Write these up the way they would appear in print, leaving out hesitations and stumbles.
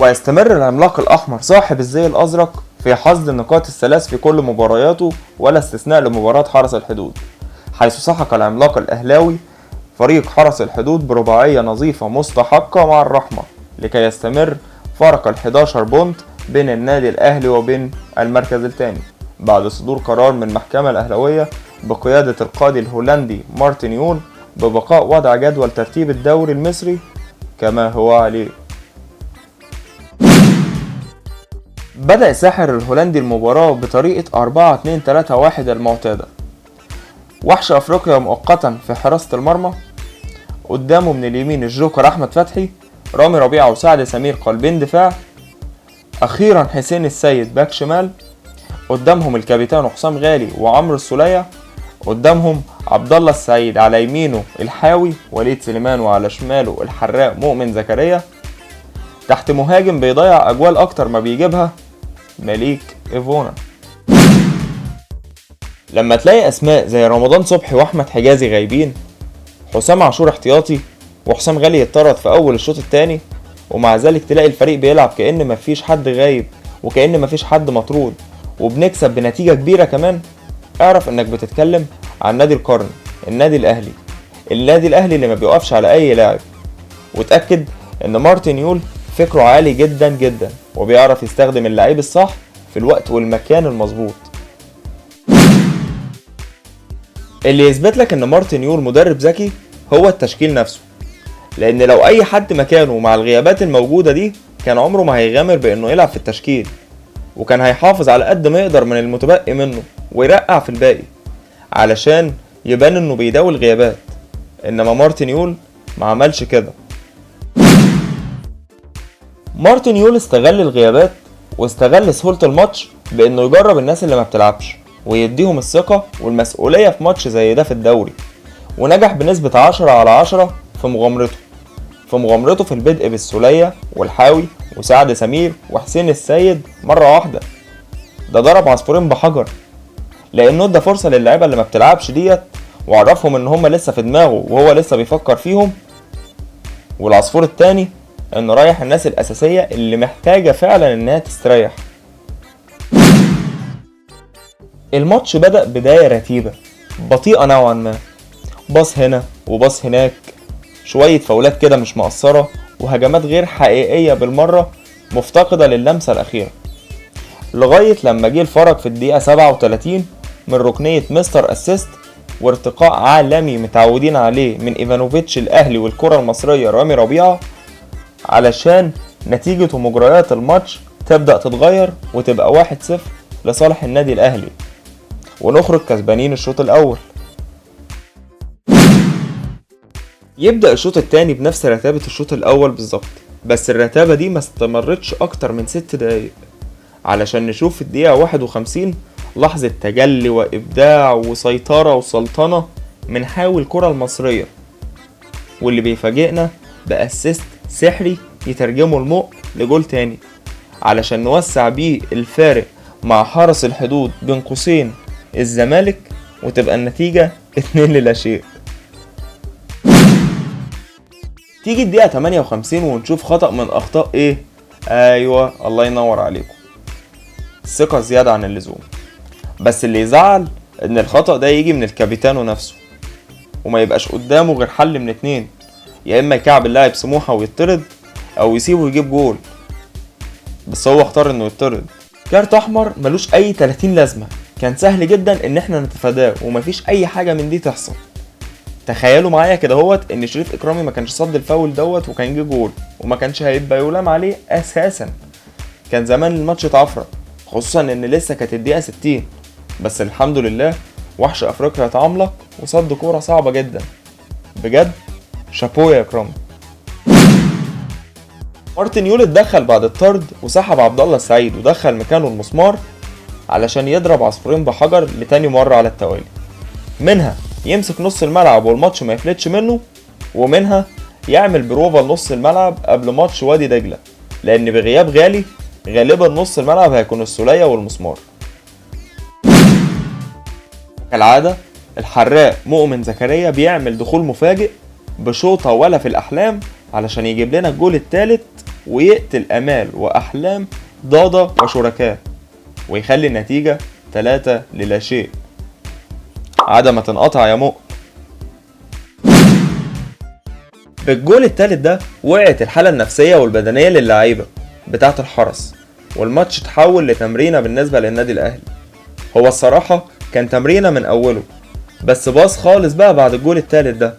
ويستمر العملاق الأحمر صاحب الزي الأزرق في حصد النقاط الثلاث في كل مبارياته، ولا استثناء لمباراة حرس الحدود، حيث سحق العملاق الأهلاوي فريق حرس الحدود برباعية نظيفة مستحقة مع الرحمة، لكي يستمر فرق ال 11 بونت بين النادي الأهلي وبين المركز الثاني، بعد صدور قرار من المحكمة الأهلاوية بقيادة القاضي الهولندي مارتن يول ببقاء وضع جدول ترتيب الدوري المصري كما هو عليه. بدأ الساحر الهولندي المباراة بطريقة 4-2-3-1 المعتادة، وحش أفريقيا مؤقتا في حراسة المرمى، قدامه من اليمين الجوكر أحمد فتحي، رامي ربيعة وسعد سمير قلبين دفاع، أخيرا حسين السيد باك شمال، قدامهم الكابتن حسام غالي وعمرو السولية، قدامهم عبد الله السعيد على يمينه الحاوي وليد سليمان وعلى شماله الحراق مؤمن زكريا، تحت مهاجم بيضيع أجوال أكتر ما بيجيبها مليك إيفونا. لما تلاقي أسماء زي رمضان صبحي وأحمد حجازي غايبين، حسام عاشور احتياطي، وحسام غالي يتطرد في أول الشوط الثاني، ومع ذلك تلاقي الفريق بيلعب كأن مفيش حد غايب وكأن مفيش حد مطرود، وبنكسب بنتيجة كبيرة كمان، اعرف انك بتتكلم عن نادي القرن، النادي الأهلي، النادي الأهلي اللي ما بيوقفش على أي لاعب. وتأكد ان مارتن يول فكرة عالي جدا جدا، وبيعرف يستخدم اللعيب الصح في الوقت والمكان المظبوط. اللي يثبت لك ان مارتن يول مدرب ذكي هو التشكيل نفسه، لان لو اي حد مكانه مع الغيابات الموجودة دي كان عمره ما هيغامر بانه يلعب في التشكيل، وكان هيحافظ على قد ما يقدر من المتبقي منه ويرقع في الباقي علشان يبان انه بيداوي الغيابات. انما مارتن يول ما عملش كده. مارتن يول استغل الغيابات واستغل سهولة الماتش بانه يجرب الناس اللي ما بتلعبش ويديهم الثقة والمسؤولية في ماتش زي ده في الدوري، ونجح بنسبة 10/10 في مغامرته في البدء بالسولية والحاوي وسعد سمير وحسين السيد مرة واحدة. ده ضرب عصفورين بحجر، لانه ادى فرصة للعيبة اللي ما بتلعبش ديت وعرفهم ان هم لسه في دماغه وهو لسه بيفكر فيهم، والعصفور التاني انه رايح الناس الاساسية اللي محتاجة فعلا انها تستريح. الماتش بدأ بداية رتيبة بطيئة نوعا ما، باص هنا وباص هناك، شوية فاولات كده مش مقصرة، وهجمات غير حقيقية بالمرة مفتقدة للمسة الأخيرة، لغاية لما جه الفرج في الدقيقة 37 من ركنية Mister Assist وارتقاء عالمي متعودين عليه من إيفانوفيتش الأهلي والكرة المصرية رامي ربيعة، علشان نتيجة ومجريات الماتش تبدأ تتغير وتبقى 1-0 لصالح النادي الأهلي، ونخرج كسبانين الشوط الأول. يبدأ الشوط الثاني بنفس رتابة الشوط الأول بالظبط، بس الرتابة دي ما استمرتش أكتر من 6 دقايق، علشان نشوف في الدقيقة 51 لحظة تجلي وإبداع وسيطرة وسلطنة من حاوي الكرة المصرية، واللي بيفاجئنا بأسيست سحري يترجمه المؤ لجول تاني، علشان نوسع بيه الفارق مع حرس الحدود بين قوسين الزمالك، وتبقى النتيجة 2-0. تيجي الدقيقة 58 ونشوف خطأ من أخطاء إيه؟ أيوة الله ينور عليكم، الثقة زيادة عن اللزوم. بس اللي يزعل إن الخطأ ده يجي من الكابيتانو نفسه، وما يبقاش قدامه غير حل من 2، يا إما يكعب اللاعب سموحة ويطرد، أو يسيبه يجيب جول. بس هو اختار إنه يطرد. كارت أحمر ملوش أي 30 لازمة، كان سهل جدا إن إحنا نتفاداه ومفيش أي حاجة من دي تحصل. تخيلوا معايا كده هوت ان شريف اكرامي ما كانش صد الفاول دوت وكان جه جول، وما كانش هيبقى يلام عليه اساسا، كان زمان الماتش اتعفرت، خصوصا ان لسه كانت الدقيقة 60. بس الحمد لله وحش افريقيا اتعملق وصد كورة صعبة جدا، بجد شابوه يا اكرامي. مارتن يول اتدخل بعد الطرد وسحب عبد الله السعيد ودخل مكانه المسمار علشان يضرب عصفورين بحجر لتاني مرة على التوالي، منها يمسك نص الملعب والماتش ما يفلتش منه، ومنها يعمل بروفا لنص الملعب قبل ماتش وادي دجلة، لأن بغياب غالي غالبا نص الملعب هيكون السولية والمسمار. كالعادة الحراق مؤمن زكريا بيعمل دخول مفاجئ بشوطة ولا في الأحلام علشان يجيب لنا الجول الثالث ويقتل امال واحلام ضاضة وشركاه، ويخلي النتيجة 3 للا شيء. عدم تنقطع يا مؤ. بالجول الثالث ده وقعت الحالة النفسية والبدنية للعيبة بتاعة الحرس، والماتش تحول لتمرينة بالنسبة للنادي الأهلي. هو الصراحة كان تمرينة من أوله، بس باظ خالص بقى بعد الجول الثالث ده،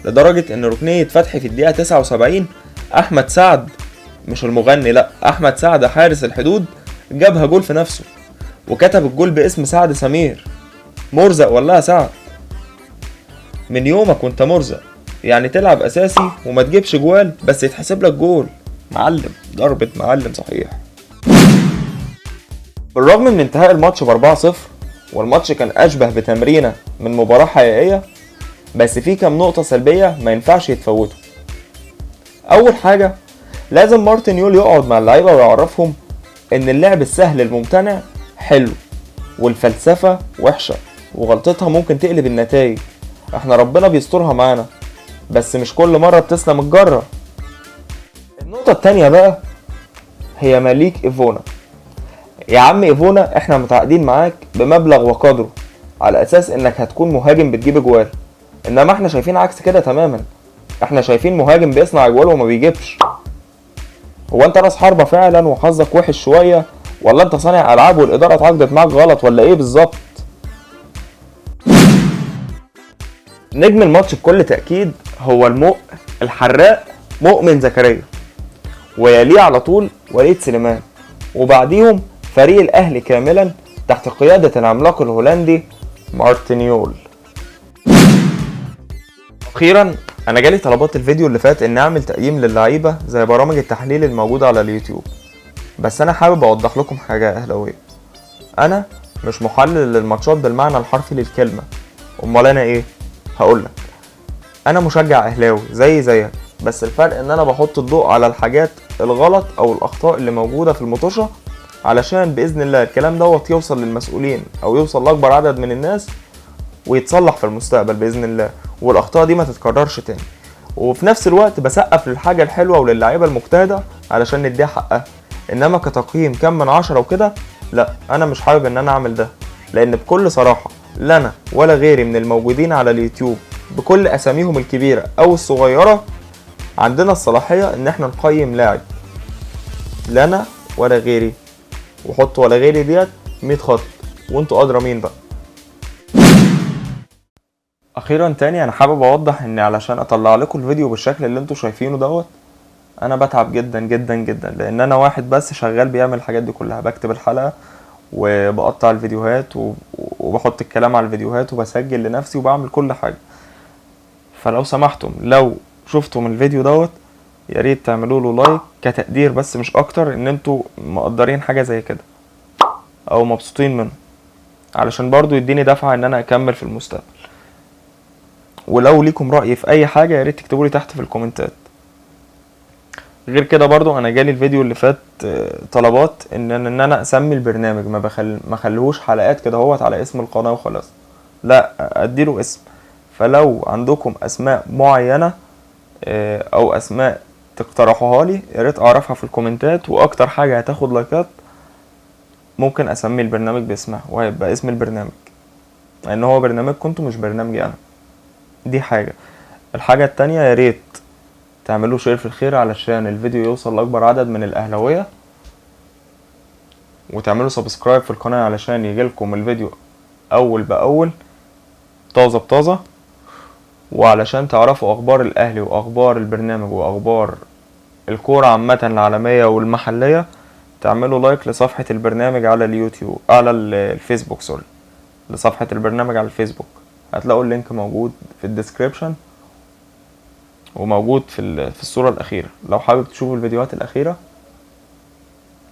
لدرجة إن ركنية فتحي في الدقيقة 79 أحمد سعد، مش المغني لأ، أحمد سعد حارس الحدود، جابها جول في نفسه وكتب الجول باسم سعد سمير. مرزق والله يا سعد، من يومك وانت مرزق، يعني تلعب اساسي وما تجيبش جوال بس يتحسب لك جول. معلم، ضربة معلم صحيح. بالرغم من انتهاء الماتش ب4-0 والماتش كان اشبه بتمرينة من مباراة حقيقية، بس في كام نقطة سلبية ما ينفعش يتفوتوا. اول حاجة، لازم مارتن يول يقعد مع اللعيبة ويعرفهم ان اللعب السهل الممتنع حلو والفلسفة وحشة وغلطتها ممكن تقلب النتائج. احنا ربنا بيسترها معانا، بس مش كل مرة بتسلم الجرة. النقطة التانية بقى هي مليك ايفونا. يا عم ايفونا، احنا متعاقدين معاك بمبلغ وقدره على اساس انك هتكون مهاجم بتجيب اجوال، انما احنا شايفين عكس كده تماما. احنا شايفين مهاجم بيصنع اجوال وما بيجيبش. هو انت راس حربة فعلا وحظك وحش شوية، ولا انت صانع العاب والادارة اتعاقدت معاك غلط، ولا ايه بالظبط؟ نجم الماتش بكل تأكيد هو المؤ الحراق مؤمن زكريا، ويليه على طول وليد سليمان، وبعديهم فريق الأهلي كاملا تحت قيادة العملاق الهولندي مارتن يول. أخيرا، أنا جالي طلبات الفيديو اللي فات إن أعمل تقييم للعيبة زي برامج التحليل الموجودة على اليوتيوب، بس أنا حابب أوضح لكم حاجة يا أهلاوية. أنا مش محلل للماتشات بالمعنى الحرفي للكلمة. أمال أنا إيه؟ هقولك، أنا مشجع أهلاوي زي زيك، بس الفرق إن أنا بحط الضوء على الحاجات الغلط أو الأخطاء اللي موجودة في المطوشة، علشان بإذن الله الكلام دوت يوصل للمسؤولين أو يوصل لأكبر عدد من الناس ويتصلح في المستقبل بإذن الله، والأخطاء دي ما تتكررش تاني. وفي نفس الوقت بسقف للحاجة الحلوة وللعيبة المجتهدة علشان نديها حقها، إنما كتقييم كم من 10 وكده لا، أنا مش حابب إن أنا أعمل ده، لأن بكل صراحة لا أنا ولا غيري من الموجودين على اليوتيوب بكل أساميهم الكبيرة أو الصغيرة عندنا الصلاحية إن إحنا نقيم لاعب. لا أنا ولا غيري، وحط ولا غيري ديت 100 خط، وانتوا أدرى مين بقى. أخيرا تاني، أنا حابب أوضح إن علشان أطلع لكم الفيديو بالشكل اللي انتوا شايفينه دوت، أنا بتعب جدا جدا جدا، لأن أنا واحد بس شغال بيعمل الحاجات دي كلها. بكتب الحلقة وبقطع الفيديوهات وبحط الكلام على الفيديوهات وبسجل لنفسي وبعمل كل حاجة. فلو سمحتم، لو شفتم الفيديو دوت يا ريت تعملوا له like كتقدير بس مش اكتر، ان انتوا مقدرين حاجة زي كده او مبسوطين منه، علشان برضو يديني دفعة ان انا اكمل في المستقبل. ولو ليكم رأي في اي حاجة يا ريت تكتبوا لي تحت في الكومنتات. غير كده برضو انا جالي الفيديو اللي فات طلبات ان انا اسمي البرنامج، ما خليهوش حلقات كده اهوت على اسم القناة وخلاص، لا اديله اسم. فلو عندكم اسماء معينة او اسماء تقترحوها لي يا ريت اعرفها في الكومنتات، واكتر حاجة هتاخد لايكات ممكن اسمي البرنامج باسمها وهيبقى اسم البرنامج، لان هو برنامجكم انتوا مش برنامجي انا. دي حاجة. الحاجة التانية، يا ريت تعملوا share في الخير علشان الفيديو يوصل لأكبر عدد من الأهلاوية، وتعملوا subscribe في القناة علشان يجيلكم الفيديو أول بأول طازة بطازة، وعلشان تعرفوا أخبار الأهلي وأخبار البرنامج وأخبار الكورة عامة العالمية والمحلية. تعملوا like لصفحة البرنامج على اليوتيوب، على الفيسبوك، sorry، لصفحة البرنامج على الفيسبوك. هتلاقوا ال link موجود في ال description وموجود في الصورة الأخيرة. لو حابب تشوف الفيديوهات الأخيرة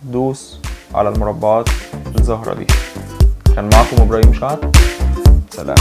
دوس على المربعات الزهرة دي. كان معكم إبراهيم شعب، سلام.